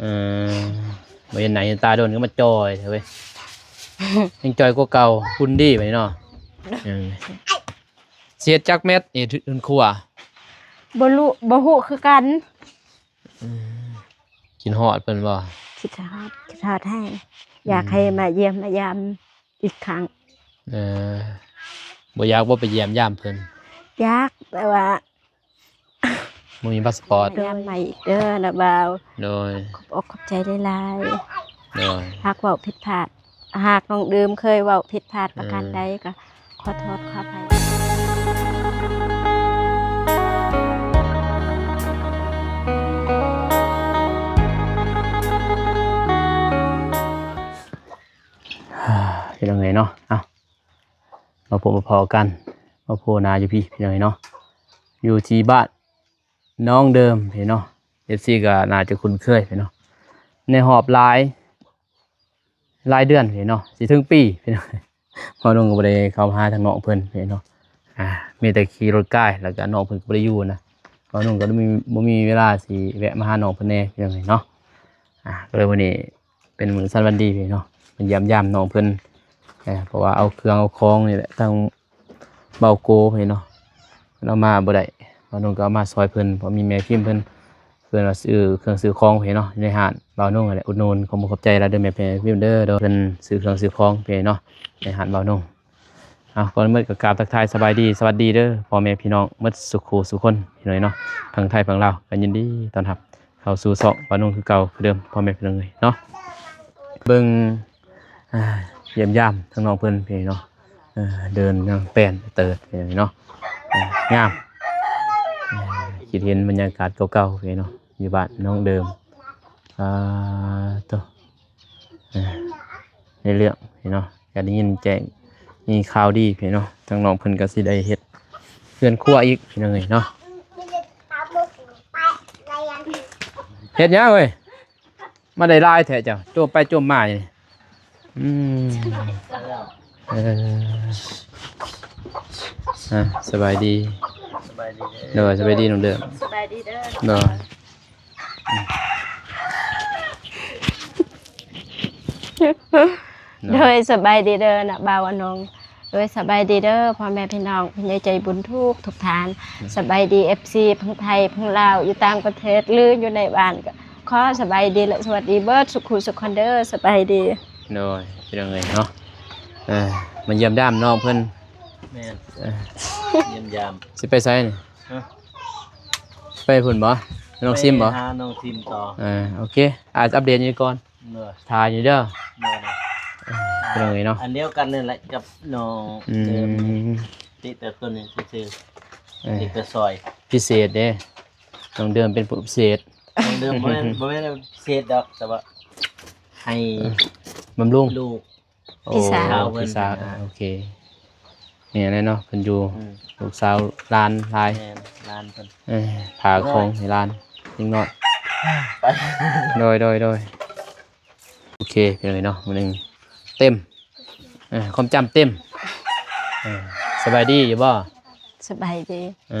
ເອີ ບໍ່ເຫັນໜ້າເຫັນຕາດົນກໍມາຈ່ອຍແທ້ເວີຍ ຍັງຈ່ອຍກວ່າເກົ່າ ຫຸ່ນດີບາດນີ້ເນາະ. ເອີ ຊິເຮັດຈັກແມັດນີ້ ເຮືອນຄົວ? ບໍ່ຮູ້ ບໍ່ຮູ້ຄືກັນ. ອືມ ຄິດຮອດເພິ່ນບໍ່? ຄິດຮອດ ຄິດຮອດແຮງ ອືມ ຢາກໃຫ້ມາຢ້ຽມມາຢາມອີກຄັ້ງ. ເອີ ບໍ່ຢາກບໍ່ໄປຢ້ຽມຢາມເພິ່ນ? ຢາກ ແຕ່ວ່າບໍ່ມີພາສປອດ. ມາຢາມໃໝ່ອີກເດີນ້າບ່າວ. ໂດຍ ຂອບອົກຂອບໃຈຫຼາຍໆ. ໂດຍ ຫາກເວົ້າຜິດພາດ ຫາກນ້ອງເດີມເຄີຍເວົ້າຜິດພາດປະການໃດ ເອີ ກໍຂໍໂທດຂໍອະໄພ. ພີ່ນ້ອງເອີຍເນາະ ເອົ້າ ມາພົບມາພໍ້ກັນ ມາໂພນາຢູ່ພີ້ ພີ່ນ້ອງເອີຍເນາະ ຢູ່ທີ່ບ້ານ ນ້ອງເດີມພີ່ນ້ອງເນາະ ເອັຟຊີກໍໜ້າຈະຄຸ້ນເຄີຍພີ່ນ້ອງເນາະ ໃນຮອບຫຼາຍ ຫຼາຍເດືອນພີ່ນ້ອງເນາະ ຊິເຖິງປີພີ່ນ້ອງເນາະ ເພາະນ້ອງກໍບໍ່ໄດ້ເຂົ້າມາຫາທາງນ້ອງເພິ່ນພີ່ນ້ອງເນາະ ອ່າ ມີແຕ່ຂີ່ລົດກາຍ ແລ້ວກໍນ້ອງເພິ່ນກໍບໍ່ໄດ້ຢູ່ນະ ເພາະນ້ອງກໍບໍ່ມີ ບໍ່ມີເວລາຊິແວະມາຫານ້ອງເພິ່ນແດ່ພີ່ນ້ອງເນາະ ອ່າ ກໍເລີຍມື້ນີ້ ເປັນມື້ສັນວັນດີເນາະ ມາຢ້ຽມຢາມນ້ອງເພິ່ນ ເພາະວ່າເອົາເຄື່ອງເອົາຂອງນີ້ແຫຼະ ທາງບ່າວໂກເນາະ ເພິ່ນເອົາມາບໍ່ໄດ້ ບ່າວນົງກໍເອົາມາຊ່ອຍເພິ່ນ ເພາະມີແມ່ພິມເພິ່ນ ເພິ່ນວ່າຊື້ເຄື່ອງຊື້ຂອງເນາະ ຢູ່ໃນຮ້ານບ່າວນົງຫັ້ນແຫຼະ ອຸດໜູນ ຂອບອົກຂອບໃຈຫຼາຍເດີແມ່ ແມ່ພິມເດີ ເພິ່ນຊື້ເຄື່ອງຊື້ຂອງເນາະ ໃນຮ້ານບ່າວນົງ. ເອົາ ກ່ອນອື່ນໝົດກໍກາບທັກທາຍສະບາຍດີ ສະຫວັດດີເດີພໍ່ແມ່ພີ່ນ້ອງໝົດສູ່ຄູ່ສູ່ຄົນພີ່ນ້ອງເນາະ ທັງໄທທັງລາວ ກໍຍິນດີຕ້ອນຮັບເຂົ້າສູ່ຊ່ອງບ່າວນົງຄືເກົ່າຄືເດີມ ພໍ່ແມ່ພີ່ນ້ອງເອີຍເນາະ ເບິ່ງ ອ່າ ຢ້ຽມຢາມທາງນ້ອງເພິ່ນພີ່ນ້ອງເນາະ ເອີ ເດີນຍ່າງແປ້ນເຕີດພີ່ນ້ອງເນາະ ເອີ ງາມ ເອີ ຄິດເຫັນບັນຍາກາດເກົ່າໆພີ່ນ້ອງເນາະ ຢູ່ບ້ານນ້ອງເດີມ ອ່າ ໂຕ ເອີ ໃນເລື່ອງພີ່ນ້ອງເນາະ ກໍໄດ້ຍິນແຈ້ງ ມີຂ່າວດີພີ່ນ້ອງເນາະ ທາງນ້ອງເພິ່ນກໍຊິໄດ້ເຮັດເຮືອນຄົວອີກພີ່ນ້ອງເອີຍເນາະ ເຮັດຫຍັງເອີຍ? ມາໄດ້ຫຼາຍແທ້ເຈົ້າ ໂຈມໄປໂຈມມາຢູ່ນີ້ ອືມ ເອີ ອ່າ ສະບາຍດີ ສະບາຍດີເດີ ໂດຍ ສະບາຍດີນ້ອງເດີ ສະບາຍດີເດີ ໂດຍ ໂດຍ ສະບາຍດີເດີນ້າບ່າວນ້ອງ ໂດຍ ສະບາຍດີເດີພໍ່ແມ່ພີ່ນ້ອງ ຜູ້ໃຫຍ່ໃຈບຸນທຸກທຸກທ່ານ ສະບາຍດີເອັຟຊີ ທັງໄທທັງລາວ ຢູ່ຕ່າງປະເທດ ຫຼື ຢູ່ໃນບ້ານ ກໍຂໍສະບາຍດີ ແລະ ສະຫວັດດີເບິດສູ່ຄູ່ສູ່ຄົນເດີ ສະບາຍດີ. ໂດຍ ພີ່ນ້ອງເອີຍເນາະ ເອີ ມາຢ້ຽມຢາມນ້ອງເພິ່ນ ແມ່ນ ເອີ ຢ້ຽມຢາມ ຊິໄປໃສນີ້? ຮະ? ໄປພຸ້ນບໍ່? ນ້ອງຊິມບໍ່? ໄປຫານ້ອງຊິມຕໍ່ ເອີ ໂອເຄ ອາດອັບເດດຢູ່ກ່ອນ ເດີ ຖ້າຢູ່ເດີ ເດີ ເອີ ພີ່ນ້ອງເອີຍເນາະ ອັນດຽວກັນນັ້ນແຫຼະກັບນ້ອງ ອືມ ເດີມ ຕິດແຕ່ຄົນນີ້ຊື່ໆ ເອີ ຕິດແຕ່ຊອຍ ພິເສດເດ້ ນ້ອງເດີມເປັນຜູ້ພິເສດ ນ້ອງເດີມບໍ່ແມ່ນ ບໍ່ແມ່ນພິເສດດອກ ແຕ່ວ່າໃຫ້ ເອີ ບຳລຸງລູກ ໂອ້ ພີ່ສາວ ພີ່ສາວ ອ່າ ໂອເຄ ນີ້ແຫຼະເນາະ ເພິ່ນຢູ່ ອືມ ລູກສາວຫຼານຫຼາຍ ແມ່ນ ຫຼານເພິ່ນ ເອີ ພາຂອງໃຫ້ຫຼານເດັກນ້ອຍ ໄປ ໂດຍ ໂດຍ ໂດຍ ໂອເຄ ພີ່ນ້ອງເອີຍເນາະ ມື້ໜຶ່ງເຕັມ ເອີ ຄວາມຈຳເຕັມ ເອີ ສະບາຍດີຢູ່ບໍ່? ສະບາຍດີ ເອີ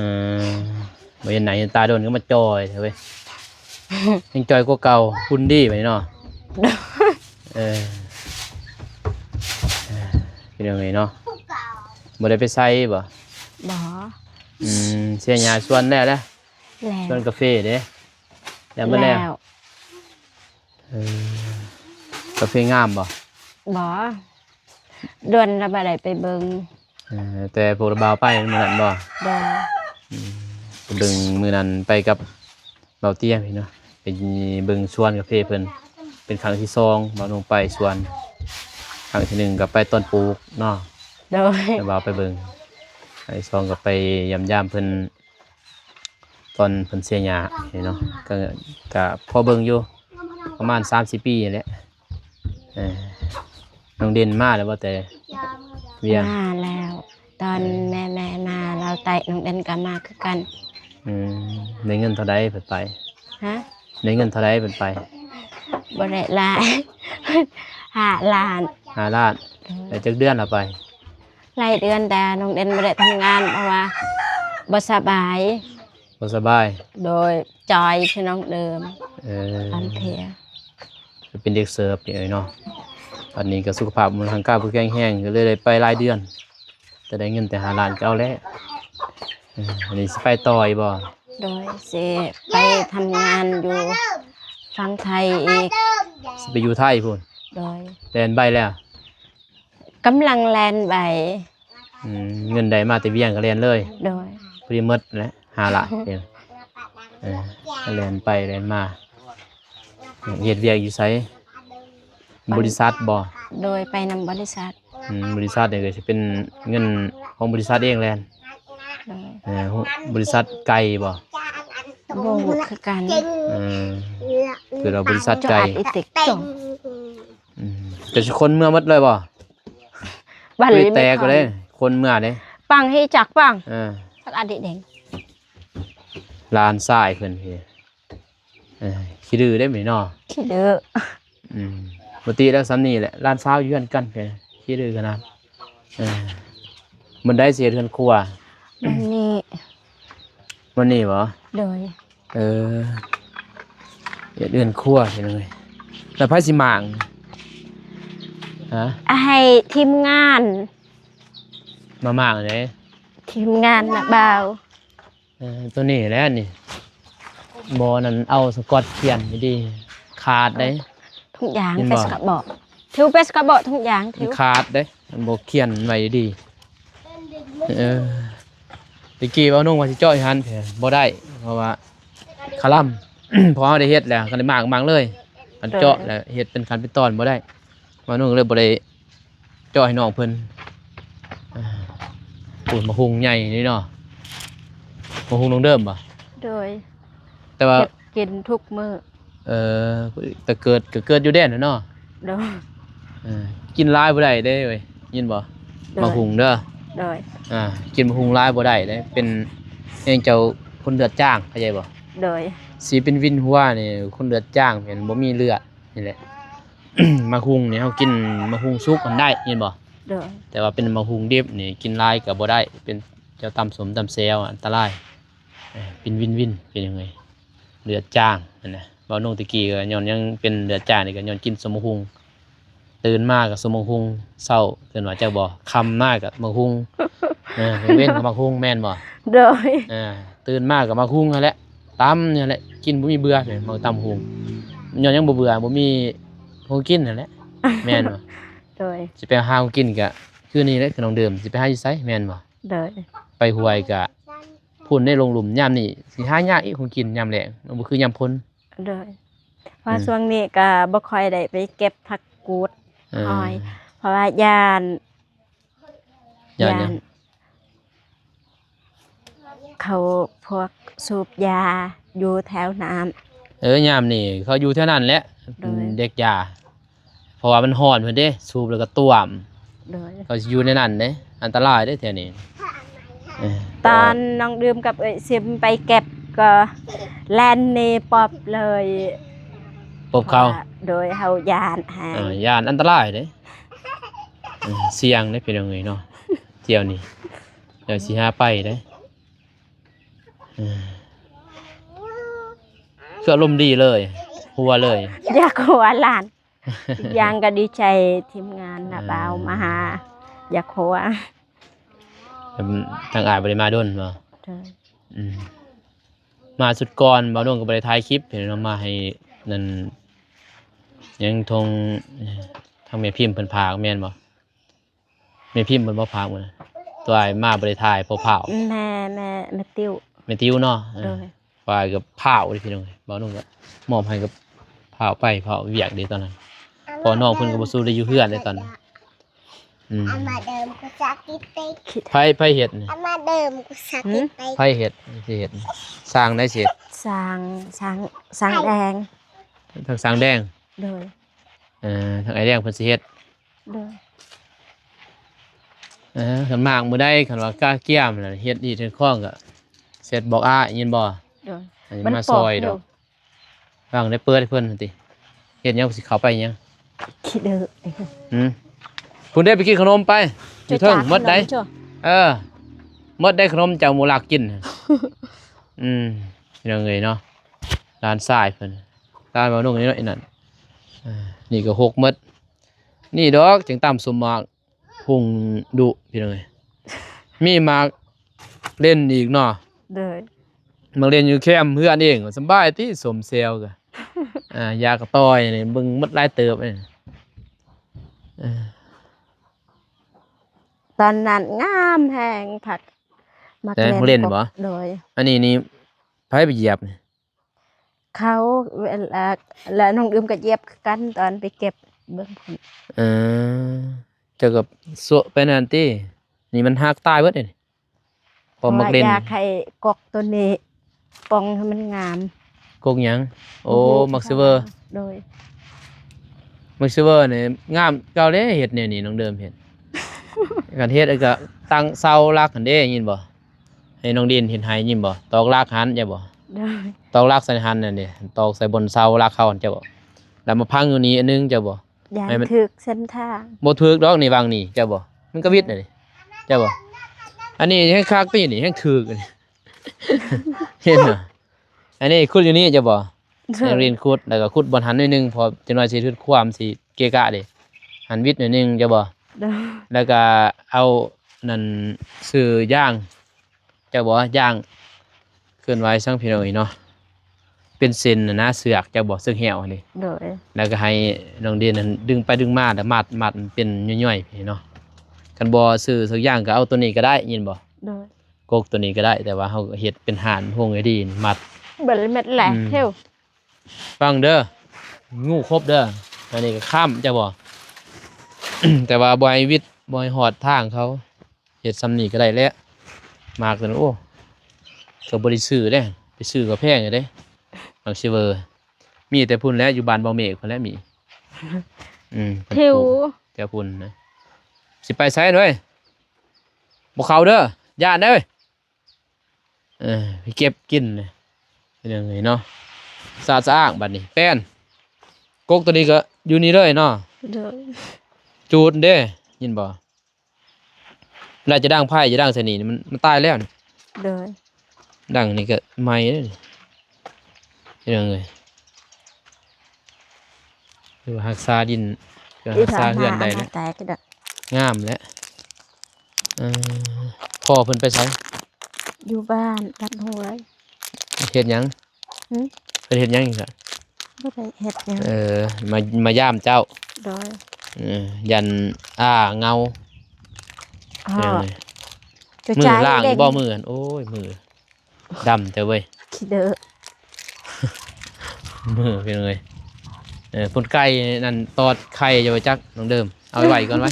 ບໍ່ເຫັນໜ້າເຫັນຕາດົນກໍມາຈ່ອຍແທ້ເວີຍ ຍັງຈ່ອຍກວ່າເກົ່າ ຫຸ່ນດີບາດນີ້ເນາະ ເອີ ເອີ ພີ່ນ້ອງເອີຍເນາະ ບໍ່ໄດ້ໄປໃສບໍ່? ບໍ່ ອືມ ເສຍຫຍ້າສວນແລ້ວລະ? ແລ້ວ ສວນກາເຟເດ້? ແລ້ວໝົດແລ້ວ ແລ້ວ ເອີ ກາເຟງາມບໍ່? ບໍ່ ດົນລະບໍ່ໄດ້ໄປເບິ່ງ ເອີ ແຕ່ພວກລະບ່າວໄປມື້ນັ້ນບໍ່? ບໍ່ ອືມ ໄປເບິ່ງມື້ນັ້ນໄປກັບບ່າວເຕ້ຍເນາະ ໄປເບິ່ງສວນກາເຟເພິ່ນ ເປັນຄັ້ງທີສອງບ່າວນົງໄປສວນ ຄັ້ງທີໜຶ່ງກໍໄປຕອນປູກເນາະ ໂດຍ ລະບ່າວໄປເບິ່ງ ຄັ້ງທີສອງກໍໄປຢ້ຽມຢາມເພິ່ນ ຕອນເພິ່ນເສຍຫຍ້າເນາະ ກໍ ກໍພໍເບິ່ງຢູ່ ປະມານສາມສີ່ປີນີ້ແຫຼະ ເອີ ນ້ອງເດັ່ນມາແລ້ວບໍ່ແຕ່ວຽງ? ມາແລ້ວ ຕອນ ເອີ ແມ່ ແມ່ມາລາວໄຕ້ ນ້ອງເດັ່ນກໍມາຄືກັນ ອືມ ໄດ້ເງິນເທົ່າໃດເພິ່ນໄປ? ຮະ? ໄດ້ເງິນເທົ່າໃດເພິ່ນໄປ? ບໍ່ໄດ້ຫຼາຍ ຫ້າລ້ານ ຫ້າລ້ານ ໂດຍ ໄດ້ຈັກເດືອນລະໄປ? ຫຼາຍເດືອນ ແຕ່ນ້ອງເດັ່ນບໍ່ໄດ້ທຳງານ ເພາະວ່າບໍ່ສະບາຍ ບໍ່ສະບາຍ ໂດຍ ຈ່ອຍຄືນ້ອງເດີມ ເອີ ອ່ອນເພຍ ເປັນເດັກເສີບນີ້ເນາະ. ບັດນີ້ກໍສຸຂະພາບຮ່າງກາຍບໍ່ແຂງແຮງ ກໍເລີຍໄດ້ໄປຫຼາຍເດືອນ ແຕ່ໄດ້ເງິນແຕ່ຫ້າລ້ານກໍເອົາແລ້ວ. ເອີ ອັນນີ້ຊິໄປຕໍ່ອີກບໍ່? ໂດຍ ຊິໄປທຳງານຢູ່ຝັ່ງໄທອີກ. ຊິໄປຢູ່ໄທພຸ້ນ? ໂດຍ ແລ່ນໃບແລ້ວ? ກຳລັງແລ່ນໃບ. ອືມ ເງິນໄດ້ມາແຕ່ວຽງກໍແລ່ນເລີຍ. ໂດຍ ພໍດີໝົດແຫຼະ ຫ້າລ້ານ. ເອີ ແລ່ນໄປແລ່ນມາ. ເຮັດວຽກຢູ່ໃສ? ບໍລິສັດບໍ່? ໂດຍ ໄປນຳບໍລິສັດ. ອືມ ບໍລິສັດນີ້ກໍຊິເປັນເງິນຂອງບໍລິສັດເອງແລ່ນ. ໂດຍ ເອີ ບໍລິສັດໄກບໍ່? ບໍ່ຮູ້ຄືກັນ. ເອີ ຄືວ່າບໍລິສັດໄກ. ອືມ ເຈົ້າຊິຂົນເມືອໝົດເລີຍບໍ່? ບັດນີ້ແຕກເລີຍ ຂົນເມືອເດ້. ປັງ ເຮັດຈັກປັງ. ເອີ ຈັກອັນເດ້. ຫຼານຊາຍເພິ່ນ ເອີ ຂີ້ດື້ເດ້ມື້ນີ້ເນາະ. ຂີ້ດື້. ອືມ ປົກກະຕິແລ້ວສ່ຳນີ້ແຫຼະ ຫຼານສາວຢູ່ເຮືອນກັນ ຂີ້ດື້ຂະໜາດ. ເອີ ມື້ໃດຊິເຮັດເຮືອນຄົວ? ມື້ນີ້. ມື້ນີ້ບໍ່? ໂດຍ. ເອີ ເຮັດເຮືອນຄົວພີ່ນ້ອງເອີຍ. ແລ້ວໃຜຊິມ້າງ? ຮະ? ໃຫ້ທີມງານມາມ້າງເດ້. ທີມງານນະບ່າວ. ເອີ ໂຕນີ້ແຫຼະນີ້ ບໍ່ນັ້ນເອົາສະກອດຂຽນດີໆ ຂາດເດ້. ທຸກຢ່າງ ເປັນສະກະເບາະ ຖືວເປັນສະກະເບາະທຸກຢ່າງ ມັນຂາດເດ້ ມັນບໍ່ຂຽນໄວ້ດີ. ເອີ ແຕ່ກີ້ເວົ້າໜຸ່ງວ່າຊິເຈາະຢູ່ຫັ້ນ ບໍ່ໄດ້ ເພາະວ່າຄະລຳ ເພາະເຮົາໄດ້ເຮັດແລ້ວ ກໍໄດ້ໝາກໝາກເລີຍ. ອັນເຈາະແລ້ວເຮັດເປັນຂັ້ນເປັນຕອນບໍ່ໄດ້ ເວົ້າໜຸ່ງກໍເລີຍບໍ່ໄດ້ ເຈາະໃຫ້ນ້ອງເພິ່ນ. ອາ ໂອ້ຍ ໝາກຫຸ່ງໃຫຍ່ນີ້ເນາະ. ໝາກຫຸ່ງນ້ອງເດີມບໍ່? ໂດຍ. ແຕ່ວ່າເກັບກິນທຸກມື້. ເອີ ແຕ່ເກີດ ກໍເກີດຢູ່ແດນແຫຼະເນາະ. ໂດຍ. ເອີ ກິນຫຼາຍບໍ່ໄດ້ເດ້ເວີຍ ຍິນບໍ່? ໂດຍ. ໝາກຫຸ່ງເດີ. ໂດຍ. ອາ ກິນໝາກຫຸ່ງຫຼາຍບໍ່ໄດ້ເດ້ ເປັນແຮງເຈົ້າຄົນເລືອດຈາງ ເຂົ້າໃຈບໍ່? ໂດຍ. ຊິເປັນວິນຫົວນີ້ ຄົນເລືອດຈາງ ເປັນບໍ່ມີເລືອດນີ້ແຫຼະ. ໝາກຫຸ່ງນີ້ ເຮົາກິນໝາກຫຸ່ງສຸກຫັ້ນໄດ້ ເຫັນບໍ່? ໂດຍ. ແຕ່ວ່າເປັນໝາກຫຸ່ງດິບນີ້ ກິນຫຼາຍກໍບໍ່ໄດ້ ເປັນເຈົ້າຕຳສົ້ມຕຳແຈ່ວ ອັນຕະລາຍ. ເອີ ເປັນວິນໆ ເປັນຫຍັງເອີຍ ເລືອດຈາງຫັ້ນນະ. ເວົ້າໜຸ່ງແຕ່ກີ້ກໍຍ້ອນຫຍັງເປັນເລືອດຈາງນີ້ ກໍຍ້ອນກິນສົ້ມໝາກຫຸ່ງ ຕື່ນມາກໍສົ້ມໝາກຫຸ່ງ ເຊົ້າເອີ້ນວ່າ ຈັກບໍ່ ຄ່ຳມາກໍໝາກຫຸ່ງ ເອີ ກາງເວັນກໍໝາກຫຸ່ງ ແມ່ນບໍ່? ໂດຍ. ເອີ ຕື່ນມາກໍໝາກຫຸ່ງຫັ້ນແຫຼະ ຕຳນີ້ແຫຼະ ກິນບໍ່ມີເບື່ອເລີຍ ໝາກຕຳຫຸ່ງ ຍ້ອນຫຍັງບໍ່ເບື່ອ ບໍ່ມີຂອງກິນຫັ້ນແຫຼະ ແມ່ນບໍ່? ໂດຍ. ຊິໄປຫາຂອງກິນກະຄືນີ້ແຫຼະ ຄືນ້ອງເດີມ ຊິໄປຫາຢູ່ໃສ ແມ່ນບໍ່? ໂດຍ. ໄປຫ້ວຍກະພຸ້ນເດ້ ລົງລຸ່ມຍາມນີ້ ຊິຫາຍາກອີກ ຂອງກິນຍາມແລ້ງ ມັນບໍ່ຄືຍາມຝົນ. ໂດຍ. ເພາະ ອືມ ຊ່ວງນີ້ກະບໍ່ຄ່ອຍໄດ້ໄປເກັບຜັກກູດ ເອີ ຫອຍ ເພາະວ່າຢ້ານ ຢ້ານຫຍັງ? ຢ້ານ ເຂົາພວກສູບຢາຢູ່ແຖວນັ້ນ. ເອີ ຍາມນີ້ເຂົາຢູ່ແຖວນັ້ນແຫຼະ ໂດຍ ເດັກຢາ ເພາະວ່າມັນຮ້ອນເພິ່ນເດ້ ສູບແລ້ວກໍຕ່ວມ. ໂດຍ. ເຂົາຊິຢູ່ໃນນັ້ນເດ້ ອັນຕະລາຍເດ້ແຖວນີ້. ເອີ ຕອນນ້ອງດື່ມກັບເອື້ອຍຊິມໄປເກັບກໍແລ່ນໜີປອບເລີຍ ປອບເຂົາ. ໂດຍ. ເຮົາຢ້ານແຮງ ເອີ ຢ້ານ ອັນຕະລາຍເດ້. ເອີ ສ່ຽງເດ້ພີ່ນ້ອງເອີຍເນາະ ທ່ຽວນີ້ ດຽວຊິຫາໄປເດ້. ເອີ ຄືອາລົມດີເລີຍ ຫົວເລີຍ ຢາກຫົວຫຼານ. ອີກຢ່າງກໍດີໃຈທີມງານນະ ເອີ ບ່າວມາຫາ ຢາກຫົວ. ທາງອ້າຍບໍ່ໄດ້ມາດົນບໍ່? ໂດຍ. ອືມ ມາຊຸດກ່ອນບ່າວໜຸ່ງກໍບໍ່ໄດ້ຖ່າຍຄລິບເນາະ ມາໃຫ້ນັ້ນ ຍັງທົ່ງ ທາງແມ່ພິມເພິ່ນພາກ ແມ່ນບໍ່? ແມ່ພິມເພິ່ນບໍ່ພາກມື້ນັ້ນ ຕົວອ້າຍມາບໍ່ໄດ້ຖ່າຍ ເພາະພ້າວ ແມ່ ແມ່ ແມ່ຕິວ ແມ່ຕິວເນາະ. ເອີ ໂດຍ. ວ່າກັບພ້າວເດ້ພີ່ນ້ອງ ບ່າວໜຸ່ງກໍມອບໃຫ້ກັບພ້າວໄປ ພ້າວວຽກເດ້ຕອນນັ້ນ ເພາະນ້ອງເພິ່ນກໍບໍ່ສູ້ໄດ້ຢູ່ເຮືອນເດ້ຕອນນັ້ນ. ອືມ ອາມາເດີມກຸສາກິເຕ ໃຜ ໃຜເຮັດນີ້? ອາມາເດີມກຸສາກິເຕ ໃຜເຮັດ? ຊິເຮັດ ຊ່າງໃດຊິເຮັດ? ຊ່າງ ຊ່າງ ຊ່າງແດງ ທາງຊ່າງແດງ. ໂດຍ. ເອີ ທາງອ້າຍແດງເພິ່ນຊິເຮັດ. ໂດຍ. ເອີ ຄັນມາກມື້ໃດ ຄັນວ່າກະກຽມນະ ເຮັດຮີດເຮັດຄອງກະເຊັດບອກອ້າຍ ຍິນບໍ່? ໂດຍ. ອັນນີ້ມາຊ່ອຍດອກ ຫວັງໄດ້ເປີດໃຫ້ເພິ່ນຫັ້ນຕິ ເຮັດຫຍັງ ຊິເຂົ້າໄປຫຍັງ? ຂີ້ດື້. ຫືມ ພຸ້ນເດ້ ໄປກິນຂະໜົມໄປ ຢູ່ເທິງໝົດໃດ. ເອີ ໝົດໃດຂະໜົມເຈົ້າໝູລັກກິນ. ອືມ ພີ່ນ້ອງເອີຍເນາະ ຫຼານຊາຍເພິ່ນ ຕາມເອົານົກນ້ອຍໆນັ້ນ. ອ່າ ນີ້ກໍຫົກໝົດ. ນີ້ດອກຈຶ່ງຕຳສົມໝາກ ພຸງດຸພີ່ນ້ອງເອີຍ. ມີໝາກເລັ່ນອີກເນາະ. ໂດຍ. ໝາກເລັ່ນຢູ່ແຄມເຮືອນເອງ ສະບາຍຕິ ສົ້ມແຊວກະ ອ່າ ຢາກະຕ່ອຍນີ້ ເບິ່ງໝົດຫຼາຍເຕີບນີ້. ເອີ ຕອນນັ້ນງາມແຮງ ຜັກໝາກ ແມ່ນ ເລັ່ນ ໝາກເລັ່ນບໍ່? ໂດຍ. ອັນນີ້ນີ້ໃຜໄປຢຽບນີ້? ເຂົາ ແລະ ແລະນ້ອງດື່ມກໍຢຽບຄືກັນຕອນໄປເກັບເບິ່ງພຸ້ນ. ເອີ ເຈົ້າກໍໂຊະໄປນັ້ນຕິ. ນີ້ມັນຫັກຕາຍເບິດເດນີ້ ເພາະໝາກເລັ່ນ. ຢາກໃຫ້ກົກໂຕນີ້ປ່ອງໃຫ້ມັນງາມ. ກົກຫຍັງ? ໂອ້ ໝາກຊິເວີ. ໂດຍ. ໝາກຊິເວີນີ້ງາມເກົ່າເດ້ ເຮັດແນວນີ້ນ້ອງເດີມເຮັດ. ຄັນເຮັດກໍຕັ້ງເສົາຫຼັກຫັ້ນເດ້ ຍິນບໍ່? ໃຫ້ນ້ອງດິນເຮັດໃຫ້ຍິນບໍ່? ຕອກຫຼັກຫັ້ນ ເຈົ້າບໍ່? ໂດຍ. ຕອກຫຼັກໃສ່ຫັ້ນນັ້ນເດ້ ຕອກໃສ່ບ່ອນເສົາຫຼັກເຮົາຫັ້ນ ເຈົ້າບໍ່? ແລ້ວມາພັງຢູ່ນີ້ອັນໜຶ່ງ ເຈົ້າບໍ່? ຢ້ານຖືກເສັ້ນທາງ. ບໍ່ຖືກດອກນີ້ ວາງນີ້ ເຈົ້າບໍ່? ມັນກໍວິດນີ້ ເຈົ້າບໍ່? ອັນນີ້ແຮງຄັກຕິ ນີ້ແຮງຖືກ ເຫັນບໍ່? ອັນນີ້ຂຸດຢູ່ນີ້ ເຈົ້າບໍ່? ໂດຍ. ເຮັດຂຸດ ແລ້ວກໍຂຸດບ່ອນຫັ້ນໜ້ອຍໜຶ່ງ ເພາະຈັກໜ້ອຍຊິຖືກຄວາມ ຊິເກະກະເດ້ ຫັ້ນວິດໜ້ອຍໜຶ່ງ ເຈົ້າບໍ່? ໂດຍ. ແລ້ວກໍເອົານັ້ນ ຊື້ຢາງ ເຈົ້າບໍ່? ຢາງ ເຄື່ອນໄຫວສັງ ພີ່ນ້ອງເອີຍເນາະ ເປັນເສັ້ນນະ ເຊືອກ ເຈົ້າບໍ່? ເຊືອກແຫ້ວນີ້. ໂດຍ. ແລ້ວກໍໃຫ້ນ້ອງເດນນັ້ນດຶງໄປດຶງມາ ແລ້ວມັດ ມັດເປັນຍ່ອຍໆ ພີ່ເນາະ. ຄັນບໍ່ຊື້ເຊືອກຢາງ ກໍເອົາໂຕນີ້ກໍໄດ້ ຍິນບໍ່? ໂດຍ. ກົກໂຕນີ້ກໍໄດ້ ແຕ່ວ່າເຮົາເຮັດເປັນຫານໂຮງໃຫ້ດີ ມັດ ເບິດແມ່ນແຫຼະ. ອືມ ເທວ ຟັງເດີ ງູຄົບເດີ. ອັນນີ້ກໍຄ້ຳ ເຈົ້າບໍ່? ແຕ່ວ່າບໍ່ໃຫ້ວິດ ບໍ່ໃຫ້ຮອດທາງເຂົາ ເຮັດສ່ຳນີ້ກໍໄດ້ແຫຼະ. ໝາກໂຕນັ້ນ ໂອ້ ກໍບໍ່ໄດ້ຊື້ເດ້ ໄປຊື້ກໍແພງຢູ່ເດ້ ໝາກຊິເວີ. ມີແຕ່ພຸ້ນແຫຼະ ຢູ່ບ້ານເບົາເມກພຸ້ນແຫຼະມີ. ອືມ ແຖວພຸ້ນນະ. ຊິໄປໃສເວີຍ? ບໍ່ເຂົ້າເດີ ຢ້ານເດີ. ເອີ ໄປເກັບກິນເລີຍ ເປັນຫຍັງເລີຍເນາະ. ສະອາດສະອ້າງບັດນີ້ ແປ້ນ ກົກໂຕນີ້ກໍຢູ່ນີ້ເລີຍເນາະ. ໂດຍ. ຈູດເດ້ ຍິນບໍ່? ເວລາຈະດັງໄຟ ຈະດັງໃສ່ນີ້ ມັນ ມັນຕາຍແລ້ວນີ້. ໂດຍ. ດັງນີ້ກໍໄໝ້ເດ້ນີ້ ພີ່ນ້ອງເອີຍ. ຖືວ່າຮັກສາດິນ ກໍຮັກສາເຮືອນໄດ້ແລ້ວ ງາມແລ້ວ. ເອີ ພໍ່ເພິ່ນໄປໃສ? ຢູ່ບ້ານ ບ້ານຫ້ວຍ. ເຮັດຫຍັງ? ຫຶ? ເພິ່ນເຮັດຫຍັງຢູ່ຊະ? ບໍ່ໄດ້ເຮັດຫຍັງ. ເອີ ມາ ມາຢາມເຈົ້າ. ໂດຍ. ເອີ ຢ້ານອ້າເຫງົາ. ອໍ ເປັນຫຍັງນີ້? ມື້ລ້າງຢູ່ບໍ່ມື້ຫັ້ນ? ໂອ້ຍ ມືດຳແທ້ເວີຍ ຂີ້ເດີ. ມື ພີ່ນ້ອງເອີຍ. ເອີ ພຸ້ນໄກ່ນັ້ນຕອດໄຂ່ຢູ່ ໄປຈັກນ້ອງເດີມ ເອົາໄວ້ໄວ້ກ່ອນໄວ້.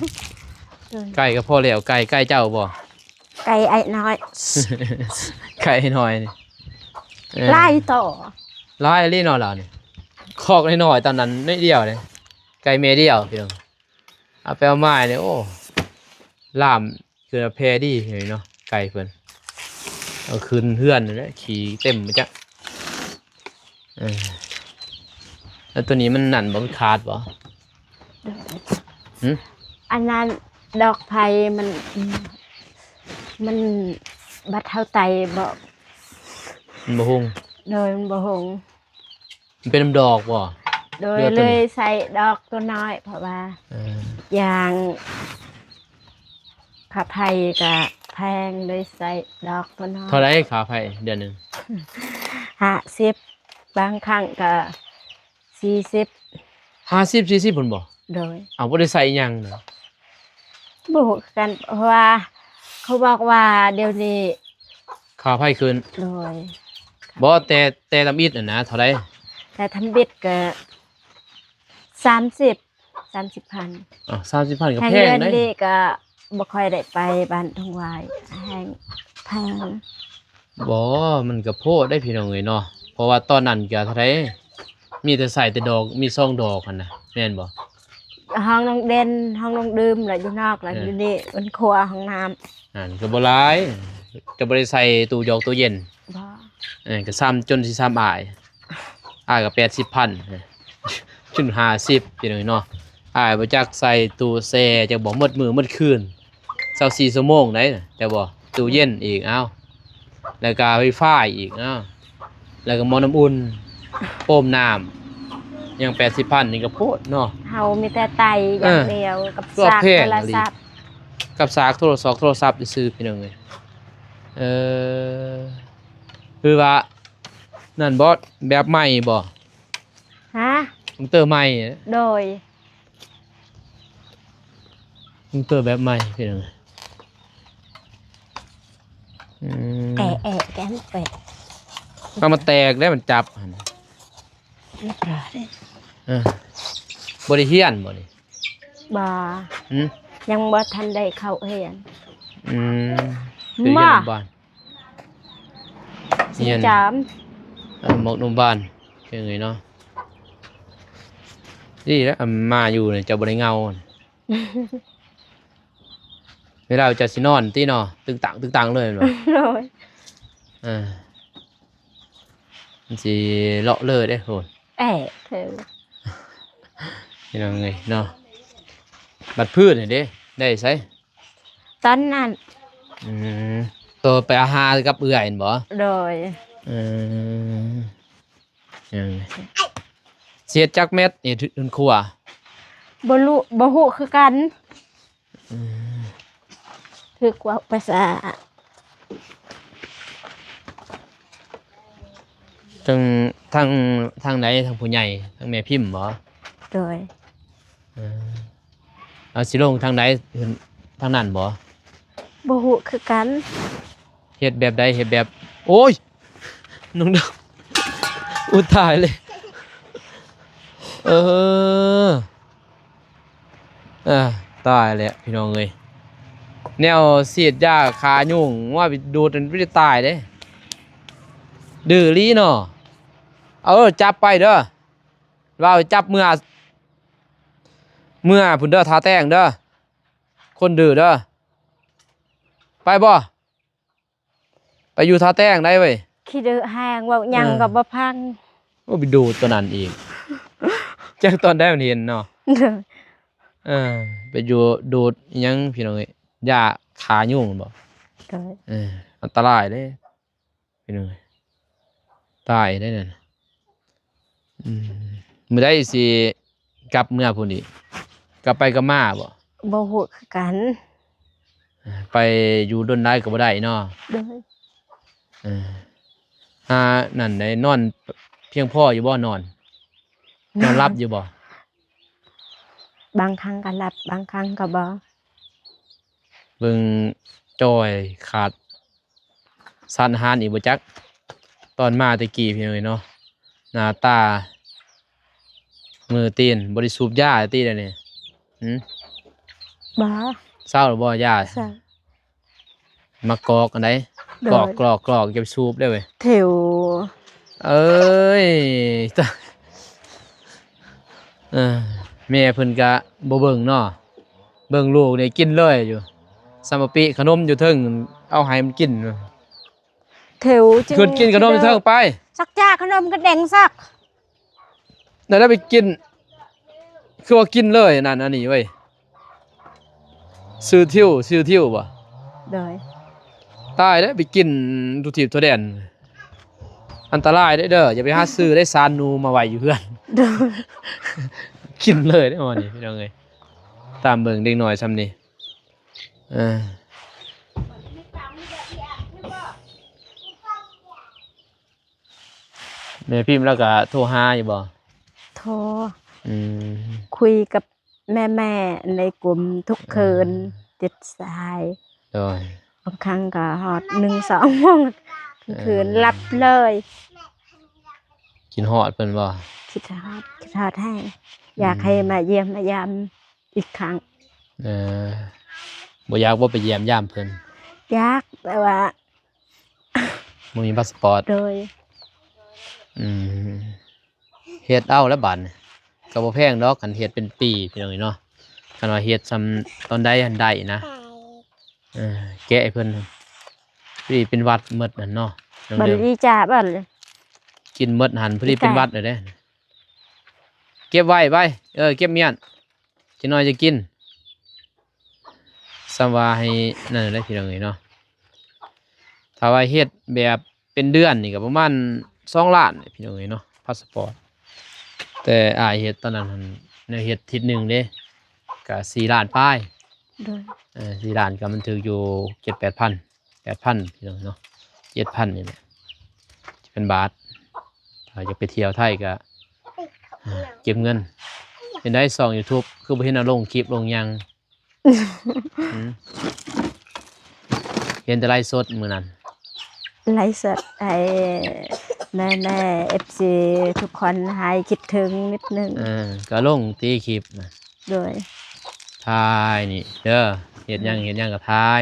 ເອີ ໄກ່ກໍພໍແລ້ວ. ໄກ່ ໄກ່ເຈົ້າບໍ່? ໄກ່ອ້າຍນ້ອຍ ໄກ່ອ້າຍນ້ອຍນີ້. ເອີ ຫຼາຍໂຕ ຫຼາຍອີ່ຫຼີເນາະລາວນີ້. ຄອກນ້ອຍໆ ຕອນນັ້ນໜ້ອຍດຽວເດ້ ໄກ່ແມ່ດຽວ ພີ່ນ້ອງ. ເອົາໄປເອົາມານີ້ ໂອ້ ລາມ ຄືວ່າແຜ່ດີເນາະ ໄກ່ເພິ່ນ. ເອົາຂຶ້ນເຮືອນນັ້ນແຫຼະ ຂີ້ເຕັມມາຈະ. ເອີ ແລ້ວໂຕນີ້ມັນນັ້ນບໍ່? ມັນຂາດບໍ່? ໂດຍ. ຫຶ? ອັນນັ້ນດອກໄຜ່ມັນ ມັນບັດເຮົາໄຕບໍ່ ມັນບໍ່ຮຸ່ງ. ໂດຍ ມັນບໍ່ຮຸ່ງ. ມັນເປັນນຳດອກບໍ່? ໂດຍ ເລີຍໃສ່ດອກຕົວນ້ອຍ ເພາະວ່າ ເອີ ຢ່າງຄ່າໄຟກະແພງ ເລີຍໃສ່ດອກຕົວນ້ອຍ. ເທົ່າໃດຄ່າໄຟເດືອນໜຶ່ງ? ຫ້າສິບ ບາງຄັ້ງກະສີ່ສິບ. ຫ້າສິບ ສີ່ສິບພຸ້ນບໍ່? ໂດຍ. ເອົາ ບໍ່ໄດ້ໃສ່ຫຍັງນະ? ບໍ່ຮູ້ຄືກັນ ເພາະວ່າເຂົາບອກວ່າດຽວນີ້ ຄ່າໄຟຂຶ້ນ. ໂດຍ. ບໍ່ ແຕ່ ແຕ່ທຳອິດຫັ້ນນະ ເທົ່າໃດ? ແຕ່ທຳອິດກະສາມສິບ ສາມສິບພັນ. ອ້າວ ສາມສິບພັນກໍແພງເດ້. ນີ້ກະບໍ່ຄ່ອຍໄດ້ໄປບ້ານທົ່ງຫວາຍ ແຮງແພງ. ບໍ່ ມັນກໍໂພດເດ້ພີ່ນ້ອງເອີຍເນາະ ເພາະວ່າຕອນນັ້ນກະເທົ່າໃດ ມີແຕ່ໃຊ້ແຕ່ດອກ ມີສອງດອກຫັ້ນນະ ແມ່ນບໍ່? ຫ້ອງນ້ອງເດັ່ນ ຫ້ອງນ້ອງດື່ມ ແລ້ວຢູ່ນອກ ແລ້ວ ເອີ ຢູ່ນີ້ມັນຄົວ ຫ້ອງນ້ຳ. ອັນກໍບໍ່ຫຼາຍ ຈະບໍ່ໄດ້ໃສ່ຕູ້ຢອກຕູ້ເຢັນ. ບໍ່. ເອີ ກໍຊ້ຳຈົນຊິຊ້ຳອ້າຍ ອ້າຍກໍແປດສິບພັນ ຈົນຫ້າສິບ ພີ່ນ້ອງເນາະ. ອ້າຍບໍ່ຈັກໃສ່ຕູ້ແຊ່ ຈັກບໍ່ ໝົດມື້ໝົດຄືນ ຊາວສີ່ຊົ່ວໂມງໄດ໋ ຈັກບໍ່? ຕູ້ເຢັນອີກ ອ້າວ ແລ້ວກໍໄຟຟ້າອີກ ອ້າວ ແລ້ວກໍໝໍ້ນ້ຳອຸ່ນ ໂອມນ້ຳ ຍັງແປດສິບພັນນີ້ກໍໂພດເນາະ. ເຮົາມີແຕ່ໄຕ່ຢ່າງດຽວ ເອີ ກໍແພງອີ່ຫຼີ ກັບສາກໂທລະສັບ ກັບສາກໂທລະສັບ ໂທລະສັບຊື່ໆ ພີ່ນ້ອງເອີຍ. ເອີ ຄືວ່ານັ້ນບໍ່ ແບບໃໝ່ບໍ່? ຮະ? ຄອມພິວເຕີໃໝ່? ໂດຍ. ຄອມພິວເຕີແບບໃໝ່ ພີ່ນ້ອງ. ອືມ ແອະໆ ແກະ ແປະ ມັນ ມັນແຕກແລ້ວ ມັນຈັບຫັ້ນ. ເອີ ບໍ່ໄດ້ຮຽນບໍ່ນີ້? ບໍ່. ຫື? ຍັງບໍ່ທັນໄດ້ເຂົ້າຮຽນ. ອືມ ມາ ໄປຮຽນຢູ່ບ້ານ. ຮຽນ ຊິຈາມ ເອີ ໝົກໜຸ່ມບ້ານ ເປັນໄງເນາະ? ດີແລ້ວ ອາ ມາຢູ່ນີ້ເຈົ້າບໍ່ໄດ້ເຫງົາ. ເວລາເຈົ້າຊິນອນຕິເນາະ ຕຶງຕັງຕຶງຕັງເລີຍແມ່ນບໍ່? ໂດຍ. ເອີ ມັນຊິເລາະເລີເດ້ໂຫ. ແອະ ເອີ ພີ່ນ້ອງເອີຍເນາະ. ບັດພື້ນນີ້ເດ້ ໄດ້ໃສ? ຕອນນັ້ນ. ອືມ ໂຕໄປຫາກັບເອື້ອຍຫັ້ນບໍ່? ໂດຍ. ອືມ ຍັງ ຊິເຮັດຈັກແມັດນີ້ ເຮືອນຄົວ? ບໍ່ຮູ້ ບໍ່ຮູ້ຄືກັນ. ອືມ ຖືກເວົ້າພາສາ ທາງ ທາງ ທາງໃດ ທາງຜູ້ໃຫຍ່ ທາງແມ່ພິມບໍ່? ໂດຍ. ເອີ ເອົາ ຊິລົງທາງໃດ? ທາງນັ້ນບໍ່? ບໍ່ຮູ້ຄືກັນ. ເຮັດແບບໃດ? ເຮັດແບບ ໂອ້ຍ ນ້ອງດຳ ອຸຍ ຕາຍເລີຍ. ເອີ ເອີ ຕາຍແລ້ວພີ່ນ້ອງເອີຍ. ແນວສີດຢາຂ້າຍຸງ ວ່າໄປດູດມັນໄປຕາຍເດ້. ດື້ອີ່ຫຼີເນາະ. ເອົາ ຈັບໄປເດີ. ວ່າໄປຈັບເມືອ ເມືອພຸ້ນເດີ ທ່າແຕງເດີ ຄົນດື້ເດີ. ໄປບໍ່? ໄປຢູ່ທ່າແຕງໄດ້ເວີຍ. ຂີ້ດື້ແຮງ ເວົ້າຫຍັງ ເອີ ກໍບໍ່ຟັງ. ໂອ້ ໄປດູດຕົວນັ້ນອີກ. ຈັກຕອນໃດມັນເຫັນເນາະ. ເອີ ໄປຢູ່ດູດອີ່ຫຍັງພີ່ນ້ອງເອີຍ ຢາຂ້າຍຸງບໍ່? ໂດຍ. ເອີ ອັນຕະລາຍເດ້. ພີ່ນ້ອງເອີຍ ຕາຍໄດ້ນັ້ນ. ອືມ ມື້ໃດຊິກັບເມືອພຸ້ນອີກ? ກັບໄປກັບມາບໍ່? ບໍ່ຮູ້ຄືກັນ. ໄປຢູ່ດົນຫຼາຍກໍບໍ່ໄດ້ເນາະ. ໂດຍ. ເອີ ຫານັ້ນໄດ້ ນອນພຽງພໍຢູ່ບໍ່? ນອນ ນອນຫຼັບຢູ່ບໍ່? ບາງຄັ້ງກໍຫຼັບ ບາງຄັ້ງກໍບໍ່. ເບິ່ງຈ່ອຍຂາດ ສານອາຫານອີກບໍ່ຈັກ. ຕອນມາແຕ່ກີ້ພີ່ນ້ອງເອີຍເນາະ ໜ້າຕາມືຕີນ ບໍ່ໄດ້ສູບຢາຕິດຽວນີ້. ຫື? ບໍ່. ເຊົາແລ້ວບໍ່ຢາ? ເຊົາ. ມາກອກອັນໃດ? ໂດຍ. ກອກ ກອກ ກອກ ຢ່າໄປສູບເດີ້ເວີຍ. ເຖວ. ເອີຍ ຕາຍ. ເອີ ແມ່ເພິ່ນກະບໍ່ເບິ່ງເນາະ. ເບິ່ງລູກນີ້ກິນເລີຍຢູ່. ສຳມະປິຂະໜົມຢູ່ເທິງ ເອົາໃຫ້ມັນກິນ. ເຖວຈຶ່ງ ຂຶ້ນກິນຂະໜົມຢູ່ເທິງໄປ. ສັກຈ້າຂະໜົມກະແດງສັກ. ແລ້ວໄດ້ໄປກິນ ຄືວ່າກິນເລີຍອັນນັ້ນອັນນີ້ເວີຍ. ຊື່ທິວ ຊື່ທິວບໍ່? ໂດຍ. ຕາຍແລ້ວ ໄປກິນທົ່ວທີບທົ່ວແດນ. ອັນຕະລາຍເດີ້ ເດີ້ ຢ່າໄປຫາຊື້ໄດ້ ສານໜູມາໄວ້ຢູ່ເຮືອນ. ໂດຍ. ກິນເລີຍເດ້ ອັນນີ້ພີ່ນ້ອງເອີຍ. ຕາມເບິ່ງເດັກນ້ອຍຊ່ຳນີ້. ເອີ ແມ່ພິມລາວກະໂທຫາຢູ່ບໍ່? ໂທ. ອືມ ຄຸຍກັບແມ່ໆ ໃນກຸ່ມທຸກຄືນ. ເອີ ຕິດສາຍ. ໂດຍ. ບາງຄັ້ງກໍຮອດໜຶ່ງສອງໂມງ ກາງຄືນ ເອີ ຫຼັບເລີຍ. ຄິດຮອດເພິ່ນບໍ່? ຄິດຮອດ ຄິດຮອດແຮງ. ອືມ ຢາກໃຫ້ມາຢ້ຽມມາຢາມອີກຄັ້ງ. ເອີ ບໍ່ຢາກບໍ່ໄປຢ້ຽມຢາມເພິ່ນ? ຢາກ ແຕ່ວ່າບໍ່ມີພາສປອດ. ໂດຍ. ອືມ ເຮັດເອົາແລ້ວບາດນີ້ ກໍບໍ່ແພງດອກ ຄັນເຮັດເປັນປີພີ່ນ້ອງເອີຍເນາະ. ຄັນວ່າເຮັດຊ່ຳຕອນໃດຫັ້ນໄດ້ນະ. ເອີ ແກະໃຫ້ເພິ່ນ ພໍດີເປັນຫວັດໝົດຫັ້ນເນາະ. ບັດນີ້ຈ້າ ບັດນີ້ກິນໝົດຫັ້ນ ພໍດີເປັນຫວັດແລ້ວເດ້. ເກັບໄວ້ໄວ້ ເອີ ເກັບມ້ຽນ ຈັກໜ້ອຍຈະກິນ. ສ່ຳວ່າໃຫ້ນັ້ນແຫຼະພີ່ນ້ອງເອີຍເນາະ. ຖ້າວ່າເຮັດແບບເປັນເດືອນນີ້ກໍປະມານສອງລ້ານພີ່ນ້ອງເອີຍເນາະ ພາສປອດ. ແຕ່ອ້າຍເຮັດຕອນນັ້ນຫັ້ນ ແນວເຮັດທິດໜຶ່ງເດ້ ກະສີ່ລ້ານປາຍ. ໂດຍ ເອີ ສີ່ລ້ານ ກະມັນຖືກຢູ່ເຈັດແປດພັນ ແປດພັນ ພີ່ນ້ອງເນາະ ເຈັດພັນນີ້ແຫຼະ ເປັນບາດ. ຖ້າຢາກໄປທ່ຽວໄທກະ ເກັບເງິນ. ເປັນໃດຊ່ອງຢູທູບ ຄືບໍ່ເຫັນເອົາລົງຄລິບລົງຫຍັງ? ຫືມ ເຫັນແຕ່ໄລຟ໌ສົດມື້ນັ້ນ ໄລຟ໌ສົດໃຫ້ແມ່ໆ ເອັຟຊີ ທຸກຄົນຫາຍຄິດເຖິງນິດໜຶ່ງ. ເອີ ກະລົງຕິຄລິບນະ. ໂດຍ ຖ່າຍນີ້ເດີ ເຮັດຫຍັງ ເຮັດຫຍັງກະຖ່າຍ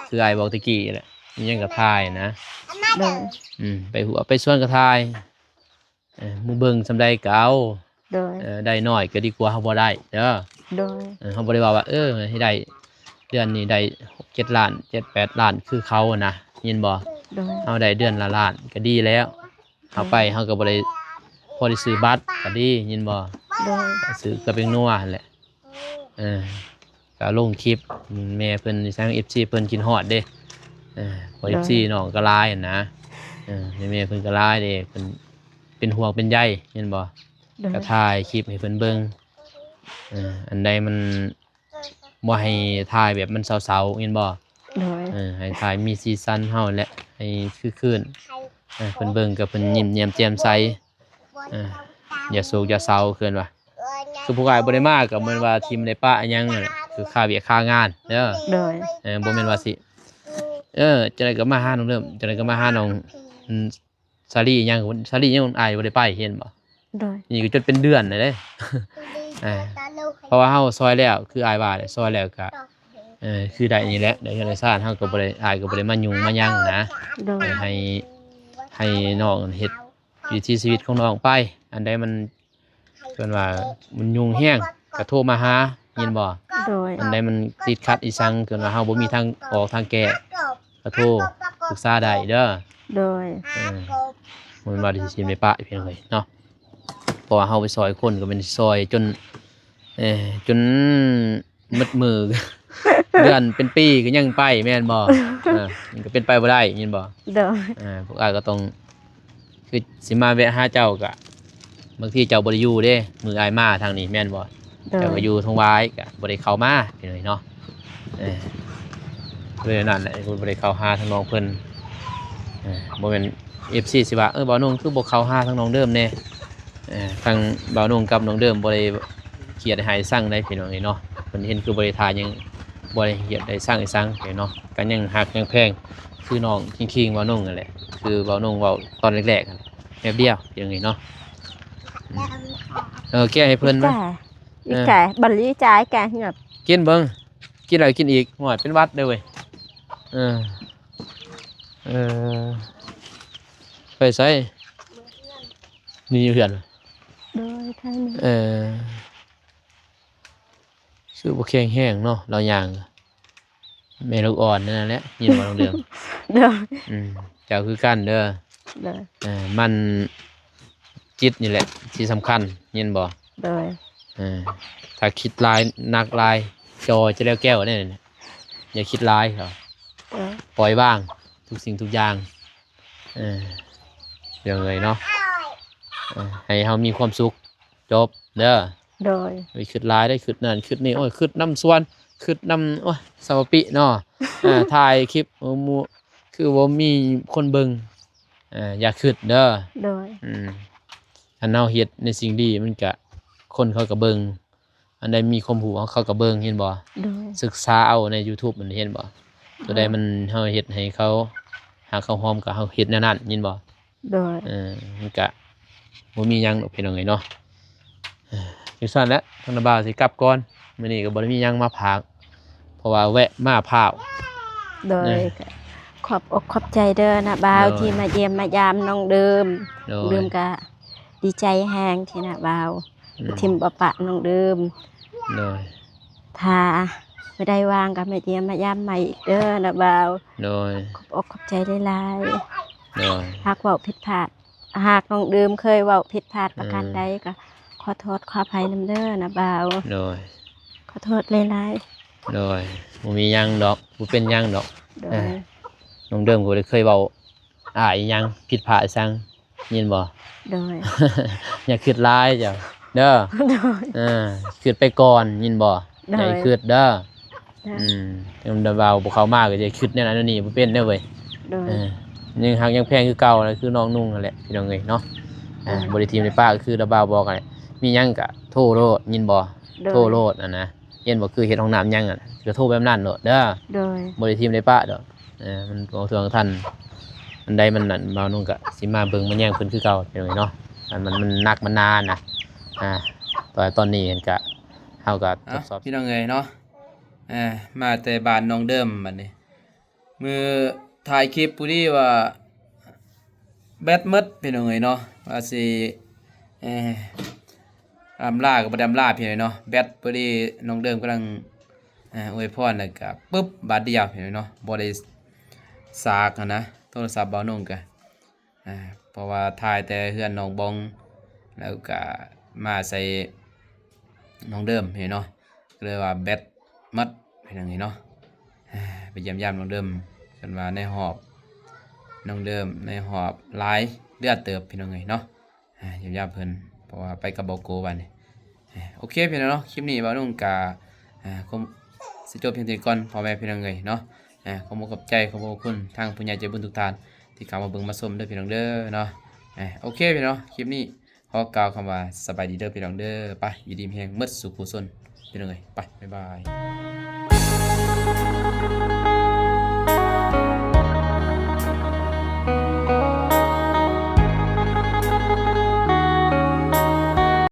ຄືອ້າຍບອກຕະກີ້ແຫຼະ ມີຫຍັງກະຖ່າຍນະ. ໂດຍ ອືມ ໄປຫົວໄປສວນກະຖ່າຍ ເອີ ໝູ່ເບິ່ງສ່ຳໃດກະເອົາ. ໂດຍ ເອີ ໄດ້ໜ້ອຍກະດີກວ່າເຮົາບໍ່ໄດ້ເດີ. ໂດຍ ເອີ ເຮົາບໍ່ໄດ້ເວົ້າວ່າ ເອີ ໃຫ້ໄດ້ເດືອນນີ້ໄດ້ຫົກເຈັດລ້ານ ເຈັດແປດລ້ານຄືເຂົານະ ຍິນບໍ່? ໂດຍ ເຮົາໄດ້ເດືອນລະລ້ານກະດີແລ້ວ. ເຮົາໄປເຮົາກະບໍ່ໄດ້ ພໍໄດ້ຊື້ບັດກະດີ ຍິນບໍ່? ໂດຍ ຊື້ເກືອແປ້ງນົວຫັ້ນແຫຼະ. ເອີ ກະລົງຄລິບ ແມ່ເພິ່ນ ທາງເອັຟຊີເພິ່ນຄິດຮອດເດ້. ເອີ ເພາະ ໂດຍ ເອັຟຊີນ້ອງກະຫຼາຍຫັ້ນນະ. ເອີ ແມ່ເພິ່ນກະຫຼາຍເດ້ ເພິ່ນເປັນຫ່ວງເປັນໃຍ ແມ່ນບໍ່? ໂດຍ ກະຖ່າຍຄລິບໃຫ້ເພິ່ນເບິ່ງ. ເອີ ອັນໃດມັນບໍ່ໃຫ້ຖ່າຍແບບມັນເສົ້າໆ ແມ່ນບໍ່? ໂດຍ ເອີ ໃຫ້ຖ່າຍມີສີສັນເຮົາແຫຼະ ໃຫ້ຄືຄືນ. ເອີ ເພິ່ນເບິ່ງກະເພິ່ນຍິ້ມແຍ້ມແຈ່ມໃສ. ເອີ ຢ່າໂສກຢ່າເສົ້າ ເອີ້ນວ່າ ຄືພວກອ້າຍບໍ່ໄດ້ມາກະແມ່ນວ່າທີມໄດ້ປະຫຍັງນັ້ນແຫຼະ ຄືຄາວຽກຄາງານເດີ. ໂດຍ ເອີ ບໍ່ແມ່ນວ່າຊິ ເອີ ຈັ່ງໃດກະມາຫານ້ອງເດີມ ຈັ່ງໃດກະມາຫານ້ອງ ອືມ ສາລີຫຍັງ ສາລີຫຍັງອ້າຍບໍ່ໄດ້ໄປ ເຫັນບໍ່? ໂດຍ ນີ້ກະຈົນເປັນເດືອນແລ້ວເດ້. ເອີ ເພາະວ່າເຮົາຊ່ອຍແລ້ວ ຄືອ້າຍວ່າແຫຼະ ຊ່ອຍແລ້ວກະ ເອີ ຄືໄດ້ນີ້ແຫຼະ ໄດ້ເຮືອນໄດ້ຊານ ເຮົາກະບໍ່ໄດ້ ອ້າຍກະບໍ່ໄດ້ມາຫຍຸ້ງມາຫຍັງນະ. ໂດຍ ເອີ ໃຫ້ ໃຫ້ນ້ອງເຮັດ ວິຖີຊີວິດຂອງນ້ອງໄປ. ອັນໃດມັນ ເອີ້ນວ່າມັນຫຍຸ້ງແຮງກະໂທມາຫາ ຍິນບໍ່? ໂດຍ ອັນໃດມັນຕິດຂັດອີ່ສັງ ເອີ້ນວ່າເຮົາບໍ່ມີທາງອອກທາງແກ້ ກະໂທປຶກສາໄດ້ເດີ. ໂດຍ ເອີ ບໍ່ແມ່ນວ່າຊິຖິ້ມໄປປະ ພີ່ນ້ອງເອີຍເນາະ. ເພາະວ່າເຮົາໄປຊ່ອຍຄົນກະແມ່ນຊ່ອຍຈົນ ເອີ ຈົນ ໝົດມື້ ເດືອນເປັນປີກະຍັງໄປແມ່ນບໍ່? ເອີ ມັນກະເປັນໄປບໍ່ໄດ້ ຍິນບໍ່? ໂດຍ ເອີ ພວກອ້າຍກະຕ້ອງ ຄືຊິມາແວະຫາເຈົ້າກະ ບາງທີເຈົ້າບໍ່ໄດ້ຢູ່ເດ້ ມື້ອ້າຍມາທາງນີ້ແມ່ນບໍ່? ໂດຍ ເຈົ້າກະຢູ່ທາງວາຍກະບໍ່ໄດ້ເຂົ້າມາ ພີ່ນ້ອງເນາະ. ເອີ ເລີຍນັ້ນແຫຼະ ບໍ່ໄດ້ເຂົ້າຫາທາງນ້ອງເພິ່ນ. ເອີ ບໍ່ແມ່ນເອັຟຊີຊິວ່າ ເອີ ບ່າວນົງຄືບໍ່ເຂົ້າຫາທາງນ້ອງເດີມແດ່. ເອີ ທາງບ່າວນົງກັບນ້ອງເດີມບໍ່ໄດ້ ກຽດໃຫ້ສັງໃດ ພີ່ນ້ອງເອີຍເນາະ. ເພິ່ນເຫັນຄືບໍ່ໄດ້ຖ່າຍຫຍັງ ບໍ່ໄດ້ກຽດໄດ້ສັງອີ່ສັງເນາະ ກະຍັງຮັກຍັງແພງ ຄືນ້ອງຄິງໆ ບ່າວນົງຫັ້ນແຫຼະ ຄືບ່າວນົງເວົ້າຕອນແລກໆ ຫັ້ນແຫຼະ ແບບດຽວ ພີ່ນ້ອງເອີຍເນາະ. ອືມ ເອີ ແກະໃຫ້ເພິ່ນມາ ອີກແກະ ເອີ ບັດນີ້ຈ່າຍແກະ ກິນເບິ່ງ ກິນແລ້ວກິນອີກ ໂອ້ຍ ເປັນຫວັດເດີເວີຍ. ເອີ ເອີ ໄປໃສ? ນີ້ຢູ່ເຮືອນ ໂດຍ ໄທນີ້ ເອີ ຄືບໍ່ແຂງແຮງເນາະ ລາວຍ່າງ ແມ່ລູກອ່ອນນັ້ນແຫຼະ ຍິນບໍ່ນ້ອງເດີມ? ໂດຍ ອືມ ເຈົ້າຄືກັນເດີ ໂດຍ ເອີ ມັນ ຈິດນີ້ແຫຼະທີ່ສຳຄັນ ຍິນບໍ່? ໂດຍ ເອີ ຖ້າຄິດຫຼາຍ ໜັກຫຼາຍ ຈໍຈະແລ້ວແກ້ວແນ່ ຢ່າຄິດຫຼາຍ ໂດຍ ປ່ອຍວາງທຸກສິ່ງທຸກຢ່າງ ເອີ ເລື່ອງເອີຍເນາະ ເອີ ໃຫ້ເຮົາມີຄວາມສຸກ ຈົບເດີ ໂດຍ ໄປຄິດຫຼາຍໄດ້ ຄິດນັ້ນຄິດນີ້ ໂອ້ຍ ຄິດນຳສວນ ຄິດນຳ ໂອ້ຍ ສະປະປິເນາະ ເອີ ຖ່າຍຄລິບໝູ່ ຄືບໍ່ມີຄົນເບິ່ງ ເອີ ຢ່າຄິດເດີ ໂດຍ ອືມ ຄັນເຮົາເຮັດໃນສິ່ງດີມັນກະ ຄົນເຂົາກະເບິ່ງ ອັນໃດມີຄວາມຮູ້ເຂົາກະເບິ່ງ ເຫັນບໍ່? ໂດຍ ສຶກສາເອົາໃນຢູທູບຫັ້ນ ເຫັນບໍ່? ໂຕໃດມັນ ເຮົາເຮັດໃຫ້ເຂົາຮັກເຮົາຫອມ ກະເຮົາເຮັດແນວນັ້ນ ເຫັນບໍ່? ໂດຍ ເອີ ມັນກະບໍ່ມີຫຍັງດອກ ພີ່ນ້ອງເອີຍເນາະ. ຈັ່ງຊັ້ນແຫຼະ ທາງນ້າບ່າວຊິກັບກ່ອນ ມື້ນີ້ກະບໍ່ໄດ້ມີຫຍັງມາຝາກ ເພາະວ່າແວະມາພ້າວ ໂດຍ ເອີ ກະຂອບອົກຂອບໃຈເດີນ້າບ່າວ ໂດຍ ທີ່ມາຢ້ຽມມາຢາມນ້ອງເດີມ ໂດຍ ເດີມກະດີໃຈແຮງທີ່ນ້າບ່າວ ອືມ ບໍ່ຖິ້ມບໍ່ປະນ້ອງເດີມ ໂດຍ ຖ້າມື້ໃດວ່າງກະມາຢ້ຽມມາຢາມໃໝ່ອີກເດີນ້າບ່າວ ໂດຍ ຂອບອົກຂອບໃຈຫຼາຍໆ ໂດຍ ຫາກເວົ້າຜິດພາດ ຫາກນ້ອງເດີມເຄີຍເວົ້າຜິດພາດປະການໃດ ເອີ ກະຂໍໂທດຂໍອະໄພນຳເດີນ້າບ່າວ ໂດຍ ຂໍໂທດຫຼາຍໆ ໂດຍ ບໍ່ມີຫຍັງດອກ ບໍ່ເປັນຫຍັງດອກ ໂດຍ ເອີ ນ້ອງເດີມກະບໍ່ໄດ້ເຄີຍເວົ້າ ອາ ອີ່ຫຍັງ ຜິດພາດອີ່ສັງ ຍິນບໍ່? ໂດຍ ຢ່າຄິດຫຼາຍເຈົ້າເດີ ໂດຍ ເອີ ຄິດໄປກ່ອນຍິນບໍ່? ໂດຍ ຢ່າໃຫ້ຄິດເດີ ໂດຍ ອືມ ດາວບ່າວບໍ່ເຂົ້າມາກໍຈະຄິດແນວນັ້ນແນວນີ້ບໍ່ເປັນເດີເວີຍ ໂດຍ ເອີ ຍັງຮັກຍັງແພງຄືເກົ່າ ຄືນ້ອງນຸ່ງຫັ້ນແຫຼະ ພີ່ນ້ອງເອີຍເນາະ ອ່າ ໂດຍ ບໍ່ໄດ້ຖິ້ມໄດ້ປະ ຄືດາວບ່າວບອກຫັ້ນແຫຼະ ມີຫຍັງກໍໂທໂລດຍິນບໍ່? ໂດຍ ໂທໂລດຫັ້ນນະ ເຫັນບໍ່ ຄືເຮັດຫ້ອງນ້ຳຫຍັງຫັ້ນ ກໍໂທແບບນັ້ນໂລດເດີ ໂດຍ ບໍ່ໄດ້ຖິ້ມໄດ້ປະດອກ ເອີ ມັນບາງເທື່ອບາງທ່ານ ອັນໃດມັນນັ້ນ ບ່າວນຸ່ງກໍຊິມາເບິ່ງມາແຍງເພິ່ນຄືເກົ່າ ພີ່ນ້ອງເອີຍເນາະ ອັນມັນ ມັນໜັກມັນໜານະ ອ່າ ແຕ່ວ່າຕອນນີ້ຫັ້ນກະ ເຮົາກໍທົດສອບ ພີ່ນ້ອງເອີຍເນາະ ເອີ ມາແຕ່ບ້ານນ້ອງເດີມບັດນີ້ ມື້ຖ່າຍຄລິບພໍດີວ່າແບັດໝົດ ພີ່ນ້ອງເອີຍເນາະ ວ່າຊິ ເອີ ອຳລາກໍບໍ່ໄດ້ອຳລາ ພີ່ນ້ອງເນາະ ແບັດພໍດີ ນ້ອງເດີມກຳລັງ ອາ ອວຍພອນ ແລ້ວກະປຶບ ບາດດຽວ ພີ່ນ້ອງເນາະ ບໍ່ໄດ້ສາກຫັ້ນນະ ໂທລະສັບບ່າວນຸ່ງກະ ອາ ເພາະວ່າຖ່າຍແຕ່ເຮືອນນ້ອງບອງ ແລ້ວກະມາໃສ່ນ້ອງເດີມ ພີ່ນ້ອງເນາະ ກໍເລີຍວ່າແບັດໝົດ ພີ່ນ້ອງເອີຍເນາະ ອາ ໄປຢ້ຽມຢາມນ້ອງເດີມ ເພິ່ນວ່າໃນຮອບ ນ້ອງເດີມ ໃນຮອບຫຼາຍເດືອນເຕີບ ພີ່ນ້ອງເອີຍເນາະ ອ່າ ຢ້ຽມຢາມເພິ່ນ ເພາະວ່າໄປກັບບໍ່ໂກບັດນີ້ ເອີ ໂອເຄ ພີ່ນ້ອງເນາະ ຄລິບນີ້ບ່າວນຸ່ງກະ ອ່າ ຄົງຊິຈົບພຽງເທົ່ານີ້ກ່ອນ ພໍ່ແມ່ພີ່ນ້ອງເອີຍເນາະ ອ່າ ຂໍຂອບໃຈ ຂອບພະຄຸນທາງຜູ້ໃຫຍ່ໃຈບຸນທຸກທ່ານ ທີ່ເຂົ້າມາເບິ່ງມາຊົມເດີ ພີ່ນ້ອງເດີເນາະ ອ່າ ໂອເຄ ພີ່ນ້ອງເນາະ ຄລິບນີ້ຂໍກ່າວຄຳວ່າສະບາຍດີເດີ ພີ່ນ້ອງເດີ ໄປ ຢູ່ດີມີແຮງໝົດສູ່ຜູ້ຊົນ ພີ່ນ້ອງເອີຍ ໄປ ບາຍບາຍ.